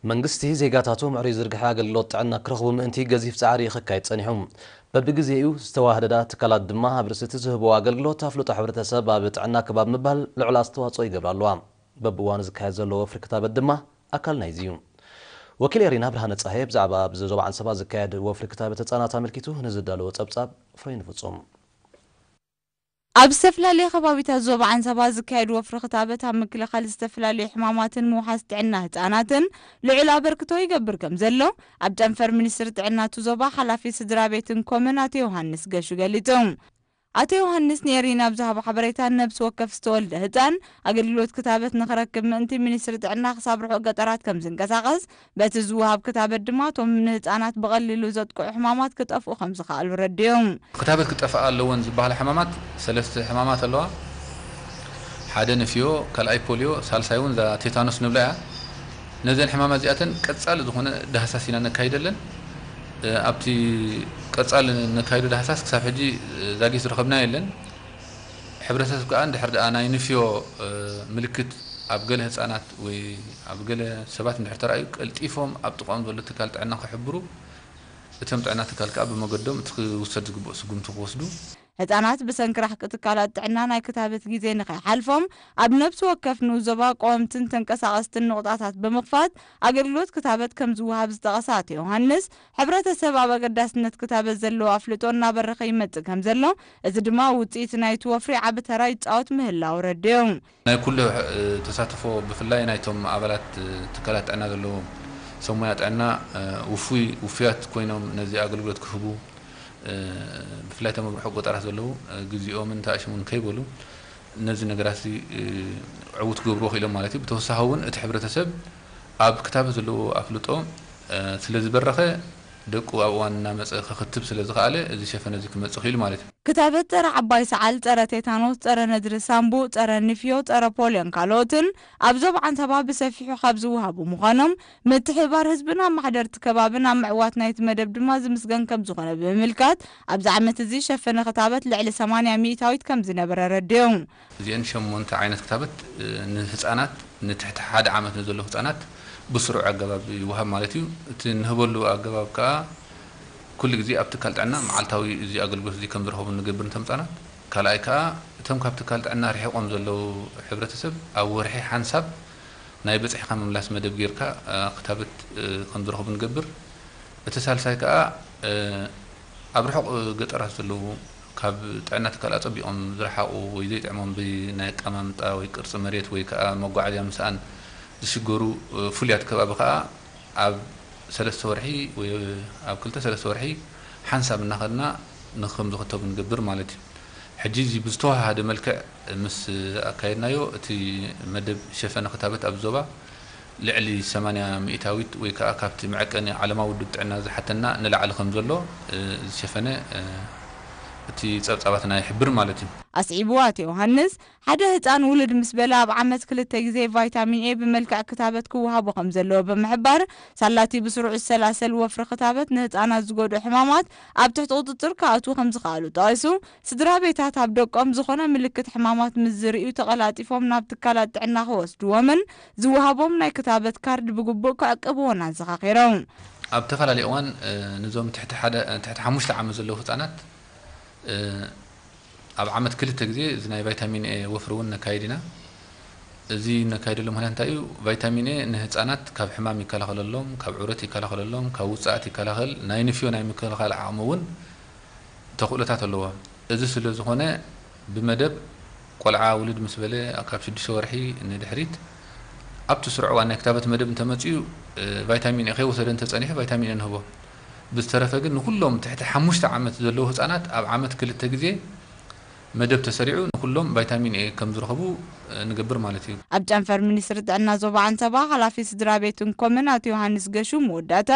መንግስቲ ዜጋታቱ ምዕሩይ ዝርግሐ ኣገልግሎት ጥዕና ክረኽቡ ምእንቲ ገዚፍ ጻዕሪ ክካየድ ጸኒሑ። በብግዜኡ ዝተዋህደዳ ትካላት ድማ ኣብ ርእሲ እቲ ዝህብዎ ኣገልግሎት ኣፍልጦ ሕብረተሰብ ኣብ ጥዕና ክባብ ምባል ልዑል ኣስተዋጽኦ ይገብራ ኣለዋ። በብእዋኑ ዝካየድ ዘሎ ወፍሪ ክታበት ድማ ኣካል ናይዚ እዩ። ወኪል ኤሪና ብርሃነ ጸሃየ ብዛዕባ ኣብዚ ዞባ ዓንሰባ ዝካየድ ወፍሪ ክታበት ህጻናት ኣመልኪቱ ንዝዳለዎ ጸብጻብ ፍሬን ፍጹም። ኣብ ዝተፈላለየ ከባቢታት ዞባ ዓንሰባ ዝካየድ ወፍሪ ክታበት ኣብ ምክልኻል ዝተፈላለዩ ሕማማትን ምውሓስ ጥዕና ህጻናትን ልዑል ኣበርክቶ ይገብር ከም ዘሎ ኣብ ጨንፈር ሚኒስትሪ ጥዕና እቲ ዞባ ሓላፊ ስድራ ቤትን ኮምን ኣቶ ዮሃንስ ገሹ ገሊጹ። ኣቶ ዮሃንስ ንኤሪና ኣብ ዝሃቦ ሓበሬታ፣ ነብሲ ወከፍ ዝተወልደ ህጻን ኣገልግሎት ክታበት ንኽረክብ ምእንቲ ሚኒስትሪ ጥዕና ክሳብ ርሑቕ ገጠራት ከም ዝንቀሳቐስ፣ በቲ ዝወሃብ ክታበት ድማ እቶም ንህጻናት ብቐሊሉ ዘጥቅዑ ሕማማት ክጠፍኡ ከም ዝኸኣሉ ረዲኡ። ክታበት ክጠፍኣ ኣለወን ዝበሃላ ሕማማት ሰለስተ ሕማማት ኣለዋ። ሓደ ንፍዮ፣ ካልኣይ ፖልዮ፣ ሳልሳይ እውን እዛ ቴታኖስ ንብላ እያ። ነዘን ሕማማት እዚኣተን ቀጻሊ ዝኾነ ዳህሳስ ኢና ነካይደለን። እ፣ ኣብቲ ቀጻሊ ነካይዶ ዳህሳስ ክሳብ ሕጂ፣ እ፣ ዛጊት ዝረኸብና የለን። ሕብረተሰብ ከኣ እንድሕር ደኣ ናይ ንፍዮ፣ እ፣ ምልክት ኣብ ገለ ህጻናት ወይ ኣብ ገለ ሰባት እንድሕር ተራእዩ፣ ቀልጢፎም ኣብ ጥቓኦም ዘሎ ትካል ጥዕና ክሕብሩ፣ እቶም ጥዕና ትካል ከኣ ብመገዶም እቲ ክውሰድ ዝግብኦ ስጉምቲ ክወስዱ። ህጻናት ብሰንኪ ራሕቂ ትካላት ጥዕና ናይ ክታበት ግዜ ንኸይሓልፎም፣ ኣብ ነብሲ ወከፍ ንኡስ ዞባ ቀወምትን ተንቀሳቐስትን ንቑጣታት ብምኽፋት ኣገልግሎት ክታበት ከም ዝወሃብ ዝጠቐሰ ኣቶ ዮሃንስ፣ ሕብረተሰብ ኣብ ኣገዳስነት ክታበት ዘለዎ ኣፍልጦ እናበረኸ ይመጽእ ከም ዘሎ፣ እዚ ድማ ውጽኢት ናይቲ ወፍሪ ዓቢ ተራ ይጻወት ምህላው ረዲኡ። ናይ ኩሉ፣ እ፣ ተሳትፎ፣ ብፍላይ ናይቶም ኣባላት፣ እ፣ ትካላት ጥዕና ዘለዎም ሰብ ሞያ ጥዕና፣ እ፣ ውፉይ፣ ውፉያት ኮይኖም ነዚ ኣገልግሎት ክህቡ፣ እ፣ ብፍላይ እቶም ኣብ ርሑቕ ገጠራት ዘለዉ፣ እ፣ ግዜኦምን ተኣሽሙን ከይበሉ ነዚ ነገራት እዚ፣ እ፣ ዕዉት ክገብርዎ ክኢሎም ማለት እዩ። ብተወሳኺ እውን እቲ ሕብረተሰብ ኣብ ክታበት ዘለዎ ኣፍልጦ፣ እ፣ ስለ ዝበረኸ፣ ደቁ ኣብ እዋን እናመጸ ክኽትብ ስለ ዝኸኣለ፣ እዚ ሸፈነ እዚ ክመጽእ ክኢሉ ማለት እዩ። ክታበት ጸረ ዓባይ ሰዓል፣ ጸረ ቴታኖስ፣ ጸረ ነድሪ ሳምቡእ፣ ጸረ ንፍዮ፣ ጸረ ፖልዮን ካልኦትን ኣብ ዞባ ዓንሰባ ብሰፊሑ ካብ ዝወሃቡ ምዃኖም፣ ምትሕብባር ህዝብን ኣማሕደርቲ ከባብን ኣብ ምዕዋት ናይቲ መደብ ድማ ዝምስገን ከም ዝኾነ ብምምልካት፣ ኣብዚ ዓመት እዚ ሸፈነ ክታበት ልዕሊ ሰማንያ ሚእታዊት ከም ዝነበረ ረዲኡ። እዚአን ሸሞንተ ዓይነት ክታበት፣ እ፣ ንህጻናት፣ ንትሕቲ ሓደ ዓመት ንዘለዉ ህጻናት ብስሩዕ ኣገባብ ይወሃብ ማለት እዩ። እቲ እንህበሉ ኣገባብ ከኣ ኩሉ ግዜ ኣብ ትካል ጥዕና መዓልታዊ እዚ ኣገልግሎት እዚ ከም ዝረኸቡ ንገብር ነቶም ህጻናት። ካልኣይ ከኣ እቶም ካብ ትካል ጥዕና ርሒቖም ዘለዉ ሕብረተሰብ ኣብ ወርሒ ሓንሳብ ናይ በጺሕካ ምምላስ መደብ ጌርካ፣ እ፣ ክታበት፣ እ፣ ከም ዝረኸቡ ንገብር። እቲ ሳልሳይ ከኣ፣ እ፣ ኣብ ርሑቕ ገጠራት ዘለዉ፣ ካብ ጥዕና ትካል ኣጸቢቖም ዝረሓቑ ወይ ዘይጥዕሞም ብናይ ኣቀማምጣ ወይ ቅርጺ መሬት ወይ ከኣ መጓዓዝያ ምስኣን ዝሽገሩ፣ እ፣ ፍሉያት ከባቢ ከኣ ኣብ ሰለስተ ወርሒ ወይ ኣብ ክልተ ሰለስተ ወርሒ ሓንሳብ እናኸድና ንከም ዝኽተቡ ንገብር ማለት እዩ። ሕጂ እዚ ብዝተወሃሃደ መልክዕ ምስ ኣካየድናዮ፣ እቲ መደብ ሸፈነ ክታበት ኣብ ዞባ ልዕሊ ሰማንያ ሚእታዊት ወይ ከኣ ካብቲ መዐቀኒ ዓለማዊ ውድብ ጥዕና ዝሓተና ንላዕሊ ከም ዘሎ፣ እ፣ ዝሸፈነ፣ እ፣ እቲ ጸብጻባትና ይሕብር ማለት እዩ። ኣስዒቡ ኣቶ ዮሃንስ፣ ሓደ ህጻን ውልድ ምስ በለ ኣብ ዓመት ክልተ ግዜ ቫይታሚን ኤ ብመልክዕ ክታበት ክወሃቦ ከም ዘለዎ ብምሕባር፣ ሳላቲ ብስሩዕ ዝሰላሰል ወፍሪ ክታበት ንህጻናት ዝጎድኡ ሕማማት ኣብ ትሕቲ ቁጽጽር ክኣትዉ ከም ዝኸኣሉ ጠቒሱ፣ ስድራ ቤታት ኣብ ደቆም ዝኾነ ምልክት ሕማማት ምስ ዝርእዩ ተቐላጢፎም ናብ ትካላት ጥዕና ክወስድዎምን ዝወሃቦም ናይ ክታበት ካርድ ብግቡእ ክዕቅብዎን ኣዘኻኺሮም። ኣብ ተፈላለየ እዋን፣ እ፣ ንዞም ትሕቲ ሓደ፣ ትሕቲ ሓሙሽተ ዓመት ዘለዉ ህጻናት፣ እ፣ ኣብ ዓመት ክልተ ግዜ እዚ ናይ ቫይታሚን ኤ ወፍሪ እውን ነካይድ ኢና። እዚ ነካይደሉ ምኽንያት እንታይ እዩ? ቫይታሚን ኤ ንህጻናት ካብ ሕማም ይከላኸለሎም፣ ካብ ዑረት ይከላኸለሎም፣ ካብ ውጽኣት ይከላኸል፣ ናይ ንፍዮ ናይ ምክልኻል ዓቕሚ እውን ተኽእሎታት ኣለዎ። እዚ ስለ ዝኾነ ብመደብ ቆልዓ ውልድ ምስ በለ ካብ ሽዱሽተ ወርሒ ንድሕሪት ኣብቲ ስሩዕ እዋን ናይ ክታበት መደብ እንተመጺኡ፣ እ፣ ቫይታሚን ኤ ከይወሰደ እንተጸኒሑ ቫይታሚን ኤ ንህቦ። ብዝተረፈ ግን ንኹሎም ትሕቲ ሓሙሽተ ዓመት ዘለዉ ህጻናት ኣብ ዓመት ክልተ ግዜ መደብ ተሰሪዑ ንኹሎም ቫይታሚን ኤ ከም ዝረኽቡ፣ እ፣ ንገብር ማለት እዩ። ኣብ ጨንፈር ሚኒስትሪ ጥዕና ዞባ ዓንሰባ ሓላፊ ስድራ ቤትን ኮምን ኣቶ ዮሃንስ ገሹ መወዳእታ፣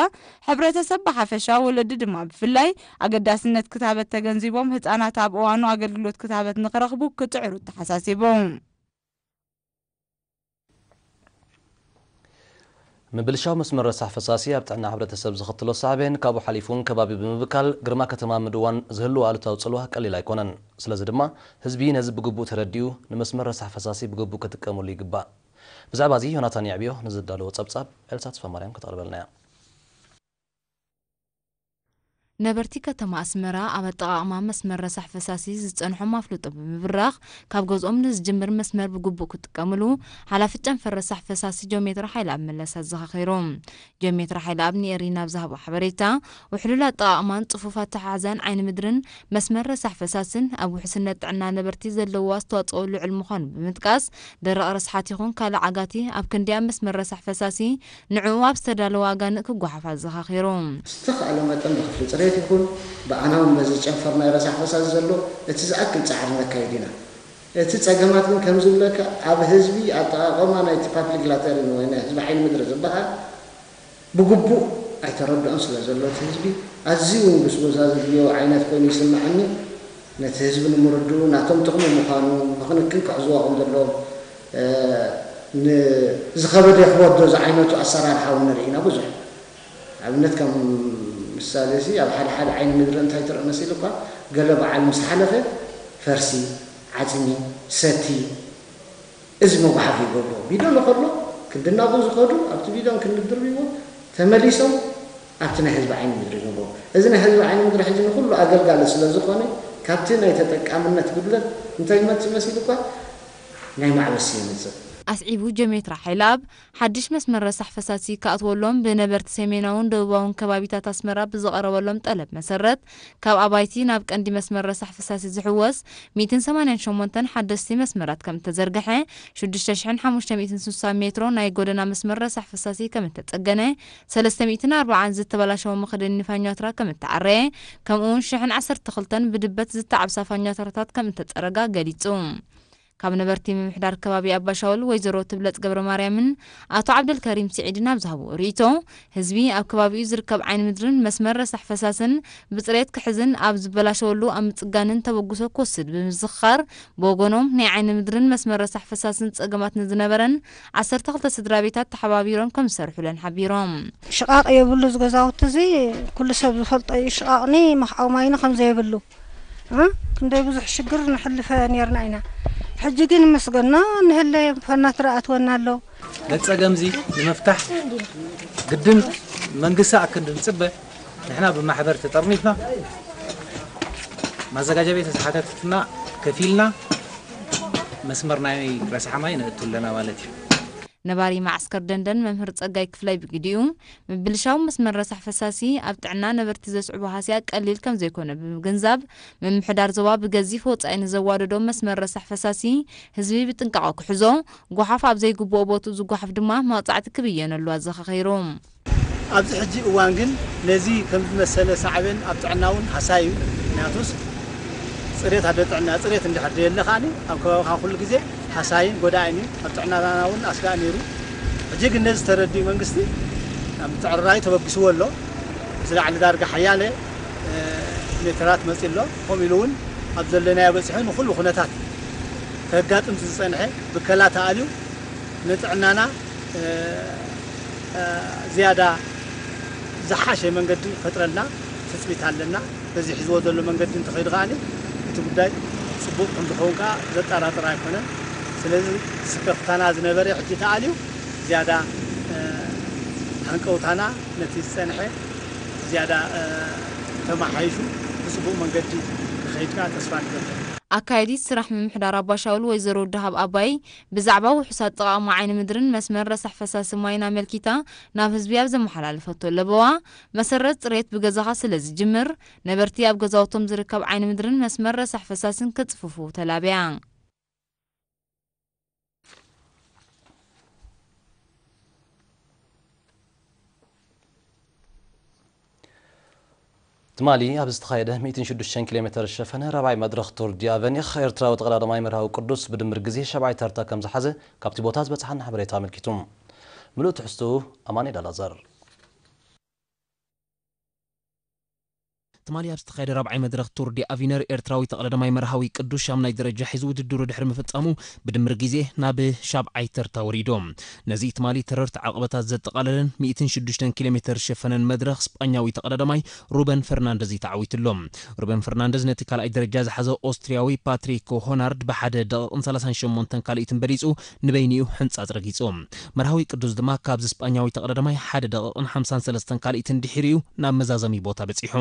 ሕብረተሰብ ብሓፈሻ ወለዲ ድማ ብፍላይ ኣገዳስነት ክታበት ተገንዚቦም ህጻናት ኣብ እዋኑ ኣገልግሎት ክታበት ንኽረኽቡ ክጽዕሩ ተሓሳሲቡ። ምብልሻው መስመር ረሳሕ ፈሳሲ ኣብ ጥዕና ሕብረተሰብ ዘኸትሎ ሳዕቤን ካብኡ ሓሊፉ እውን ከባቢ ብምብካል ግርማ ከተማ ምድዋን ዝህልዎ ኣሉታዊ ጽልዋ ቀሊል ኣይኮነን። ስለዚ ድማ ህዝቢ ነዚ ብግቡእ ተረዲኡ ንመስመር ረሳሕ ፈሳሲ ብግቡእ ክጥቀመሉ ይግባእ። ብዛዕባ እዚ ዮናታን የዕብዮ ንዝዳለዎ ጸብጻብ ኤልሳ ተስፋማርያም ከተቕርበልና እያ። ነበርቲ ከተማ ኣስመራ ኣብ ኣጠቓቕማ መስመር ረሳሕ ፈሳሲ ዝጸንሖም ኣፍልጦ ብምብራኽ፣ ካብ ገዝኦም ንዝጅምር መስመር ብግቡእ ክጥቀምሉ ሓላፊ ጨንፈር ረሳሕ ፈሳሲ ጆሜትራ ሓይለኣብ መለስ ኣዘኻኺሩ። ጆሜትራ ሓይለኣብ ንኤሪና ኣብ ዝሃቦ ሓበሬታ፣ ውሕሉል ኣጠቓቕማን ጽፉፍ ኣተሓሕዛን ዓይኒ ምድርን መስመር ረሳሕ ፈሳስን ኣብ ውሕስነት ጥዕና ነበርቲ ዘለዎ ኣስተዋጽኦ ልዑል ምዃኑ ብምጥቃስ፣ ደረቕ ርስሓት ይኹን ካልእ ዓጋቲ ኣብ ክንዲ ኣብ መስመር ረሳሕ ፈሳሲ ንዕኡ ኣብ ዝተዳለወ ኣጋንእ ክጓሓፍ ኣዘኻኺሩ። ዝተኻእለ መጠን ብክፍሊ ጽሬት ይኹን ብኣናውን በዚ ጨንፈር ናይ ረሳሕ ፈሳሲ ዘሎ እቲ ዝኣክል ጻዕሪ ነካይድ ኢና። እቲ ጸገማት ግን ከም ዝብለካ ኣብ ህዝቢ ኣጠቓቕማ ናይቲ ፓብሊክ ላተሪን ወይ ናይ ህዝቢ ዓይኒ ምድሪ ዝበሃል ብግቡእ ኣይተረድኦን ስለ ዘሎ እቲ ህዝቢ ኣዝዩ እውን ጉስጎዛ ዘድልዮ ዓይነት ኮይኑ ይስምዐኒ። ነቲ ህዝቢ ንምርድኡ ናቶም ጥቕሚ ምዃኑ ብክንክን ክሕዝዎ ከም ዘለዎም፣ እ፣ ንዝኸበደ ክወዶ ዝዓይነቱ ኣሰራርሓ እውን ንርኢ ኢና ብዙሕ። ኣብነት ከም ምሳሌ እዚ ኣብ ሓደ ሓደ ዓይኒ ምድሪ እንታይ ትርኢ መሲሉ እኳ ገለ በዓል ምስ ሓለፈ ፈርሲ፣ ዓጽሚ፣ ሰቲ፣ እዚ መጓሓፊ ይገብርዎ። ቢዶን ከሎ ክንዲ ናብኡ ዝኸዱ ኣብቲ ቢዶን ክንዲ ድርብይዎ ተመሊሶም ኣብቲ ናይ ህዝቢ ዓይኒ ምድሪ ይገብርዎ። እዚ ናይ ህዝቢ ዓይኒ ምድሪ ሕጂ ንኹሉ ኣገልጋሊ ስለ ዝኾነ ካብቲ ናይ ተጠቃምነት ጉድለት እንታይ ይመጽእ መሲሉ እኳ ናይ ማዕበሲ ይመጽእ። ኣስዒቡ ጀሜትራ ሓይለኣብ ሓድሽ መስመር ረሳሕ ፈሳሲ ክኣትወሎም ብነበርቲ ሰሜናውን ደቡባውን ከባቢታት ኣስመራ ብዝቐረበሎም ጠለብ መሰረት ካብ ኣባይቲ ናብ ቀንዲ መስመር ረሳሕ ፈሳሲ ዝሕወስ ሚእትን ሰማንያን ሸሞንተን ሓደስቲ መስመራት ከም እተዘርግሐ፣ ሽዱሽተ ሽሕን ሓሙሽተ ሚእትን ስሳን ሜትሮ ናይ ጎደና መስመር ረሳሕ ፈሳሲ ከም እተጸገነ፣ ሰለስተ ሚእትን ኣርባዓን ዝተበላሸወ መኽደኒ ፋኛትራ ከም እተዓረየ፣ ከምኡውን ሽሕን ዓሰርተ ክልተን ብድበት ዝተዓብሳ ፋኛትራታት ከም እተጸረጋ ገሊጹ። ካብ ነበርቲ ምምሕዳር ከባቢ ኣባሻውል ወይዘሮ ትብለጽ ገብረ ማርያምን ኣቶ ዓብደልከሪም ስዒድን ኣብ ዝሃብዎ ርእይቶ፣ ህዝቢ ኣብ ከባቢኡ ዝርከብ ዓይኒ ምድርን መስመር ረሳሕ ፈሳስን ብጽሬት ክሕዝን ኣብ ዝበላሸወሉ ኣብ ምጽጋንን ተበግሶ ክወስድ ብምዝኽኻር፣ ብወገኖም ናይ ዓይኒ ምድርን መስመር ረሳሕ ፈሳስን ጸገማት ንዝነበረን ዓሰርተ ክልተ ስድራ ቤታት ተሓባቢሮም ከም ዝሰርሑለን ሓቢሮም። ሽቓቕ የብሉ እዚ ገዛውቲ እዚ፣ ኩሉ ሰብ ዝፈልጦ እዩ። ሽቓቕኒ መኽዓዊ ማይኒ ከም ዘይብሉ፣ እ፣ ክንደይ ብዙሕ ሽግር ንሕልፈ ኔርና ኢና። ሕጂ ግን ይመስገኖ፣ ንህለ ፈናትራ ኣትወና ኣሎ። ነቲ ጸገም እዚ ንምፍታሕ ግድን መንግስቲ ኣክንዲ ንጽበ፣ ንሕና ብማሕበር ተጠርኒፍና፣ ማዘጋጃ ቤት ዝተሓተተትና ከፊልና መስመር ናይ ረስሓ ማይ ነእቱ ኣለና ማለት እዩ። ነባሪ መዓስከር ደንደን መምህር ጸጋይ ክፍላይ ብግዲኡ፣ ምብልሻው መስመር ረሳሕ ፈሳሲ ኣብ ጥዕና ነበርቲ ዘስዕቦ ሃስያ ቀሊል ከም ዘይኮነ ብምግንዛብ፣ ምምሕዳር ዞባ ብገዚፍ ወጻኢ ንዘዋደዶ መስመር ረሳሕ ፈሳሲ ህዝቢ ብጥንቃቐ ክሕዞ፣ ጓሓፍ ኣብ ዘይግብኦ ቦትኡ ዝጓሓፍ ድማ መቕጻዕቲ ክብየነሉ ኣዘኻኺሩ። ኣብዚ ሕጂ እዋን ግን ነዚ ከም ዝመሰለ ሳዕቤን ኣብ ጥዕና እውን ሃሳይ እዩ። ምክንያቱስ ጽሬት ኣደ ጥዕና፣ ጽሬት እንድሕር ደየለ ከኣኒ ኣብ ከባቢኻ ኩሉ ግዜ ሃሳይን ጎዳእን እዩ። ኣብ ጥዕናና እውን ኣስጋእ ነይሩ። ሕጂ ግን ነዚ ተረዲኡ መንግስቲ ኣብ ምትዕርራይ ተበግስዎ ኣሎ። እዚ ላዕሊ ዳርጋ ሓያለ፣ እ፣ ሜተራት መጺ ኣሎ። ከምኡ ኢሉ እውን ኣብ ዘለናዮ በጺሑ ንኹሉ ኩነታት ከጋጥም ዝጸንሐ ብከላ ተኣልዩ ንጥዕናና፣ እ፣ እ፣ ዝያዳ ዝሓሸ መንገዲ ክፈጥረልና ትጽቢት ኣለና። በዚ ሒዝዎ ዘሎ መንገዲ እንተኸይዱ ከኣኒ እቲ ጉዳይ ጽቡቕ ከም ዝኸውን ከኣ ዘጠራጥር ኣይኮነን። ስለዚ ስከፍታና ዝነበረ ሕጂ ተኣልዩ ዝያዳ፣ እ፣ ሃንቀውታና ነቲ ዝጸንሐ ዝያዳ፣ እ፣ ተመሓይሹ ብጽቡቕ መንገዲ ክኸይድ ከኣ ተስፋ ንገብር። ኣካያዲት ስራሕ ምምሕዳር ኣባሻውል ወይዘሮ ደሃብ ኣባይ ብዛዕባ ውሑስ ኣጠቓቕማ ዓይኒ ምድርን መስመር ረሳሕ ፈሳሲ ማይን ኣመልኪታ ናብ ህዝቢ ኣብ ዘመሓላለፈቶ ለበዋ፣ መሰረት ጽሬት ብገዛኻ ስለ ዝጅምር፣ ነበርቲ ኣብ ገዛውቶም ዝርከብ ዓይኒ ምድርን መስመር ረሳሕ ፈሳስን ክጽፍፉ ተላብያ። ትማሊ ኣብ ዝተኻየደ ሚእትን ሽዱሽተን ኪሎ ሜተር ዝሸፈነ ራብዓይ መድረኽ ቱር ዲ ኣቨኒኽ፣ ኤርትራዊ ተቐዳዳማይ መርሃዊ ቅዱስ ብድምር ግዜ ሻብዓይ ተርታ ከም ዝሓዘ ካብቲ ቦታ ዝበጽሓና ሓበሬታ ኣመልኪቱ። ምሉእ ትሕዝትኡ ኣማኑኤል ኣላዛር። ትማሊ ኣብ ዝተኻየደ ራብዓይ መድረኽ ቱር ዲ ኣቪነር፣ ኤርትራዊ ተቐዳዳማይ መርሃዊ ቅዱስ ሻምናይ ደረጃ ሒዙ ውድድሩ ድሕሪ ምፍጻሙ፣ ብድምር ግዜ ናብ ሻብዓይ ተርታ ወሪዱ። ነዚ ትማሊ ተረርቲ ዓቐበታት ዘጠቓለለን ሚእትን ሽዱሽተን ኪሎ ሜተር ዝሸፈነን መድረኽ፣ ስጳኛዊ ተቐዳዳማይ ሩበን ፈርናንደዝ እዩ ተዓዊትሉ። ሩበን ፈርናንደዝ ነቲ ካልኣይ ደረጃ ዝሓዘ ኦስትርያዊ ፓትሪክ ሆናርድ ብሓደ ደቂቕን ሰላሳን ሸሞንተን ካልኢትን በሊጹ፣ ንበይኒኡ ሕንጻጽ ረጊጹ። መርሃዊ ቅዱስ ድማ ካብዚ ስጳኛዊ ተቐዳዳማይ ሓደ ደቂቕን ሓምሳን ሰለስተን ካልኢትን ድሒሩ እዩ ናብ መዛዘሚ ቦታ በጺሑ።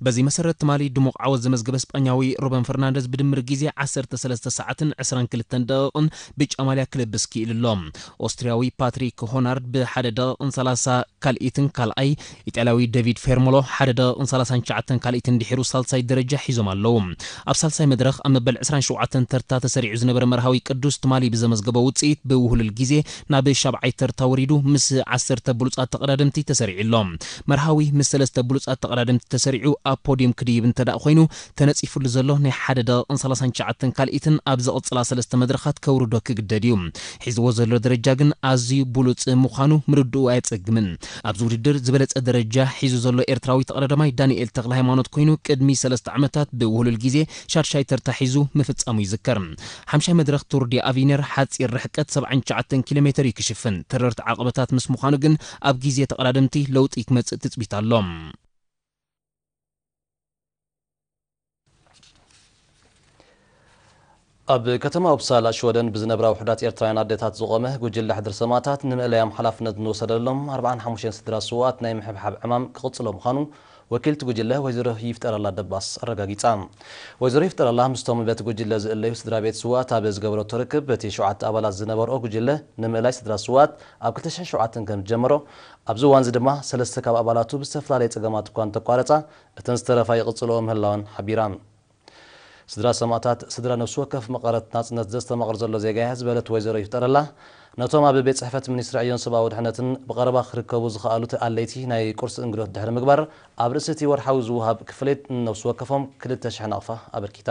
በዚ መሰረት፣ ትማሊ ድሙቕ ዓወት ዘመዝገበ ስጳኛዊ ሩበን ፈርናንደዝ ብድምር ግዜ ዓሰርተ ሰለስተ ሰዓትን ዕስራን ክልተን ደቂቕን ብጫ ማልያ ክለብስ ክኢሉ ኣሎ። ኦስትርያዊ ፓትሪክ ሆናርድ ብሓደ ደቂቕን ሰላሳ ካልኢትን ካልኣይ፣ ኢጣልያዊ ዴቪድ ፌርሞሎ ሓደ ደቂቕን ሰላሳን ትሽዓተን ካልኢትን ድሒሩ ሳልሳይ ደረጃ ሒዞም ኣለዉ። ኣብ ሳልሳይ መድረኽ ኣብ መበል ዕስራን ሸውዓተን ተርታ ተሰሪዑ ዝነበረ መርሃዊ ቅዱስ፣ ትማሊ ብዘመዝገቦ ውጽኢት ብውህሉል ግዜ ናብ ሻብዓይ ተርታ ወሪዱ፣ ምስ ዓሰርተ ብሉጻት ተቐዳደምቲ ተሰሪዑ ኣሎ። መርሃዊ ምስ ሰለስተ ብሉጻት ተቐዳደምቲ ተሰሪዑ ኣብ ፖድዩም ክድይብ እንተ ደኣ ኮይኑ፣ ተነጺፉሉ ዘሎ ናይ ሓደ ደቂቕን ሰላሳን ትሽዓተን ካልኢትን ኣብ ዝቕጽላ ሰለስተ መድረኻት ከውርዶ ክግደድ እዩ። ሒዝዎ ዘሎ ደረጃ ግን ኣዝዩ ብሉጽ ምዃኑ ምርድኡ ኣየጸግምን። ኣብዚ ውድድር ዝበለጸ ደረጃ ሒዙ ዘሎ ኤርትራዊ ተቐዳዳማይ ዳንኤል ተኽለ ሃይማኖት ኮይኑ፣ ቅድሚ ሰለስተ ዓመታት ብውህሉል ግዜ ሻድሻይ ተርታ ሒዙ ምፍጻሙ ይዝከር። ሓምሻይ መድረኽ ቱር ዲ ኣቪነር ሓጺር ርሕቀት ሰብዓን ትሽዓተን ኪሎ ሜተር እዩ ክሽፍን። ተረርቲ ዓቐበታት ምስ ምዃኑ ግን ኣብ ግዜ ተቐዳደምቲ ለውጢ ክመጽእ ትጽቢት ኣሎ። ኣብ ከተማ ኡፕሳላ ሽወደን ብዝነብራ ውሑዳት ኤርትራውያን ኣዴታት ዝቖመ ጉጅለ ሕድሪ ሰማእታት ንምእላዮም ሓላፍነት ንወሰደሎም ኣርባዓን ሓሙሽተን ስድራ ስውኣት ናይ ምሕብሓብ ዕማም ክቕጽሎ ምዃኑ ወኪልቲ ጉጅለ ወይዘሮ ይፍጠረላ ደባስ ኣረጋጊጻ። ወይዘሮ ይፍጠረላ ምስቶም በቲ ጉጅለ ዝእለዩ ስድራ ቤት ስውኣት ኣብ ዝገበረቶ ርክብ፣ በቲ ሸውዓተ ኣባላት ዝነበርኦ ጉጅለ ንምእላይ ስድራ ስውኣት ኣብ ክልተ ሽሕን ሸውዓተን ከም ዝጀመሮ፣ ኣብዚ እዋንዚ ድማ ሰለስተ ካብ ኣባላቱ ብዝተፈላለየ ጸገማት እኳ እንተቋረጻ፣ እተን ዝተረፋ ይቕጽልኦ ምህላወን ሓቢራ። ስድራ ሰማእታት፣ ስድራ ነፍሲ ወከፍ መቐረት ናጽነት ዘስተማቕር ዘሎ ዜጋ እያ ዝበለት ወይዘሮ ይፍጠረላ፣ ነቶም ኣብ ቤት ጽሕፈት ሚኒስትሪ ዕዮን ሰብኣዊ ድሕነትን ብቐረባ ክርከቡ ዝኸኣሉ ኣለይቲ ናይ ቁርሲ እንግዶት ድሕሪ ምግባር፣ ኣብ ርእሲ እቲ ወርሓዊ ዝወሃብ ክፍሊት ንነፍሲ ወከፎም ክልተ ሽሕ ናቕፋ ኣበርኪታ።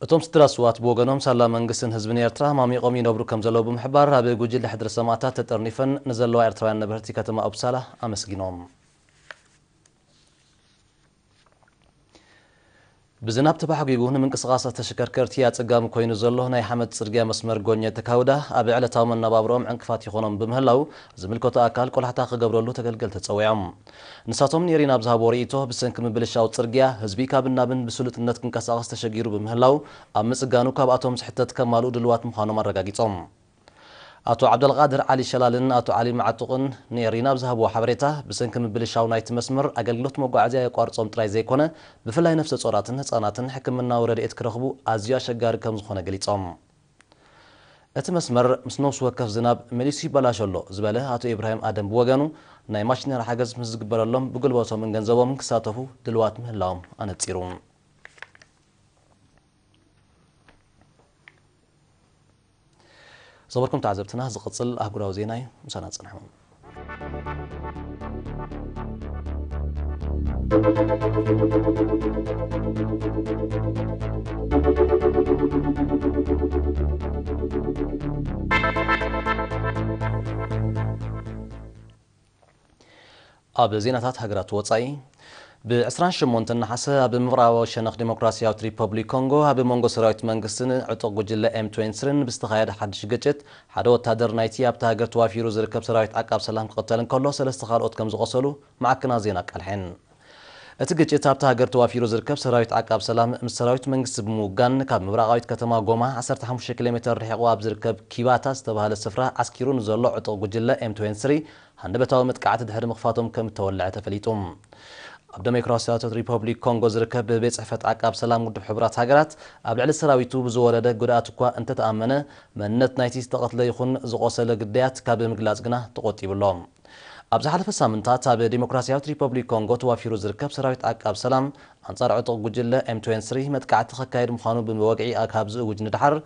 እቶም ስድራ ስዋት ብወገኖም፣ ሳላ መንግስትን ህዝብን ኤርትራ ማሚቖም ይነብሩ ከም ዘለዉ ብምሕባር፣ ኣብ ጉጅለ ሕድሪ ሰማእታት ተጠርኒፈን ንዘለዋ ኤርትራውያን ነበርቲ ከተማ ኡፕሳላ ኣመስጊኖም። ብዝናብ ተባሕጒጉ ንምንቅስቓስ ተሽከርከርቲ ኣጸጋሚ ኮይኑ ዘሎ ናይ ሓመድ ጽርግያ መስመር ጎኘ ተካውዳ ኣብ ዕለታዊ መነባብሮኦም ዕንቅፋት ይኾኖም ብምህላው፣ ዝምልከቶ ኣካል ቆላሕታ ክገብረሉ ተገልገልቲ ጸዊዖም። ንሳቶም ንኤሪና ኣብ ዝሃብዎ ርእይቶ፣ ብሰንኪ ምብልሻው ጽርግያ ህዝቢ ካብን ናብን ብስሉጥነት ክንቀሳቐስ ተሸጊሩ ብምህላው፣ ኣብ ምጽጋኑ ካብኣቶም ዝሕተት ከማልኡ ድልዋት ምዃኖም ኣረጋጊጾም። ኣቶ ዓብደልቃድር ዓሊ ሸላልን ኣቶ ዓሊ መዓጡቕን ንኤሪና ኣብ ዝሃብዎ ሓበሬታ፣ ብሰንኪ ምብልሻው ናይቲ መስመር ኣገልግሎት መጓዓዝያ የቋርጾም ጥራይ ዘይኮነ፣ ብፍላይ ነፍሰ ጾራትን ህጻናትን ሕክምናዊ ረድኤት ክረኽቡ ኣዝዩ ኣሸጋሪ ከም ዝኾነ ገሊጾም። እቲ መስመር ምስ ነፍሲ ወከፍ ዝናብ መሊሱ ይበላሾ ኣሎ ዝበለ ኣቶ ኢብራሂም ኣደም ብወገኑ፣ ናይ ማሽነሪ ሓገዝ ምስ ዝግበረሎም ብጉልበቶምን ገንዘቦምን ክሳተፉ ድልዋት ምህላዎም ኣነጺሩ። ዝኸበርኩም ተዓዘብትና፣ ዝቕጽል ኣህጉራዊ ዜና እዩ። ምሳና ጽንሑ። ኣብ ዜናታት ሃገራት ወጻኢ፣ ብዕስራን ሸሞንተን ነሓሰ ኣብ ምብራቓዊ ሸነኽ ዲሞክራሲያዊት ሪፐብሊክ ኮንጎ፣ ኣብ መንጎ ሰራዊት መንግስትን ዕጡቕ ጉጅለ ኤም ትዌንቲ ስሪን ብዝተኻየደ ሓድሽ ግጭት፣ ሓደ ወታደር ናይቲ ኣብታ ሃገር ተዋፊሩ ዝርከብ ሰራዊት ዓቃብ ሰላም ክቕተል እንከሎ፣ ሰለስተ ካልኦት ከም ዝቖሰሉ ማዕከናት ዜና ኣቃልሐን። እቲ ግጭት ኣብታ ሃገር ተዋፊሩ ዝርከብ ሰራዊት ዓቃብ ሰላም ምስ ሰራዊት መንግስቲ ብምውጋን፣ ካብ ምብራቓዊት ከተማ ጎማ ዓሰርተ ሓሙሽተ ኪሎ ሜተር ርሒቑ ኣብ ዝርከብ ኪባታ ዝተባህለ ስፍራ ዓስኪሩ ንዘሎ ዕጡቕ ጉጅለ ኤም ትዌንቲ ስሪ ሃንደበታዊ መጥቃዕቲ ድሕሪ ምኽፋቶም ከም እተወልዐ ተፈሊጡ። ኣብ ደሞክራሲያዊት ሪፐብሊክ ኮንጎ ዝርከብ ቤት ጽሕፈት ዓቃብ ሰላም ውድብ ሕቡራት ሃገራት፣ ኣብ ልዕሊ ሰራዊቱ ብዝወረደ ጉድኣት እኳ እንተተኣመነ፣ መንነት ናይቲ ዝተቐትለ ይኹን ዝቖሰለ ግዳያት ካብ ምግላጽ ግና ተቖጢቡ ኣሎ። ኣብ ዝሓለፈ ሳምንታት ኣብ ዲሞክራሲያዊት ሪፐብሊክ ኮንጎ ተዋፊሩ ዝርከብ ሰራዊት ዓቃብ ሰላም፣ ኣንጻር ዕጡቕ ጉጅለ ኤም ትዌንቲ ስሪ መጥቃዕቲ ከካይድ ምዃኑ ብወግዒ ካብ ዝእውጅ ንደሓር፣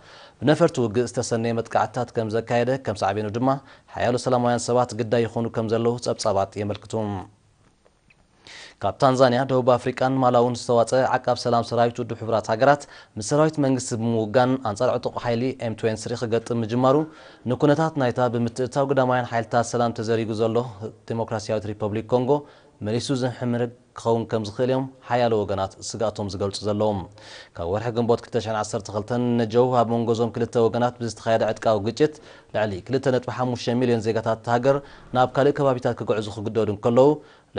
ብነፈርቲ ውግእ ዝተሰነየ መጥቃዕትታት ከም ዘካየደ፣ ከም ሳዕቤኑ ድማ ሓያሎ ሰላማውያን ሰባት ግዳይ ይኾኑ ከም ዘለዉ ጸብጻባት የመልክቱ። ካብ ታንዛንያ፣ ደቡብ ኣፍሪቃን ማላውን ዝተዋጸ ዓቃብ ሰላም ሰራዊት ውድብ ሕቡራት ሃገራት ምስ ሰራዊት መንግስቲ ብምውጋን ኣንጻር ዕጡቕ ሓይሊ ኤም ትዌንቲ ስሪ ክገጥም ምጅማሩ ንኩነታት ናይታ ብምትእትታው ግዳማውያን ሓይልታት ሰላም ተዘሪጉ ዘሎ ዲሞክራሲያዊት ሪፐብሊክ ኮንጎ መሊሱ ዝሕምርግ ክኸውን ከም ዝኽእል እዮም ሓያሎ ወገናት ስጋቶም ዝገልጹ ዘለዉ። ካብ ወርሒ ግንቦት ክልተ ሽሕን ዓሰርተ ክልተን ነጀው ኣብ መንጎ እዞም ክልተ ወገናት ብዝተኻየደ ዕጥቃዊ ግጭት ልዕሊ ክልተ ነጥቢ ሓሙሽተ ሚልዮን ዜጋታት እታ ሃገር ናብ ካልእ ከባቢታት ክግዕዙ ክግደዱ እንከለዉ፣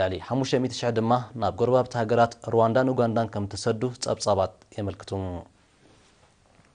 ልዕሊ ሓሙሽተ ሚእቲ ሽሕ ድማ ናብ ጎረባብቲ ሃገራት ሩዋንዳን ኡጋንዳን ከም ተሰዱ ጸብጻባት የመልክቱ።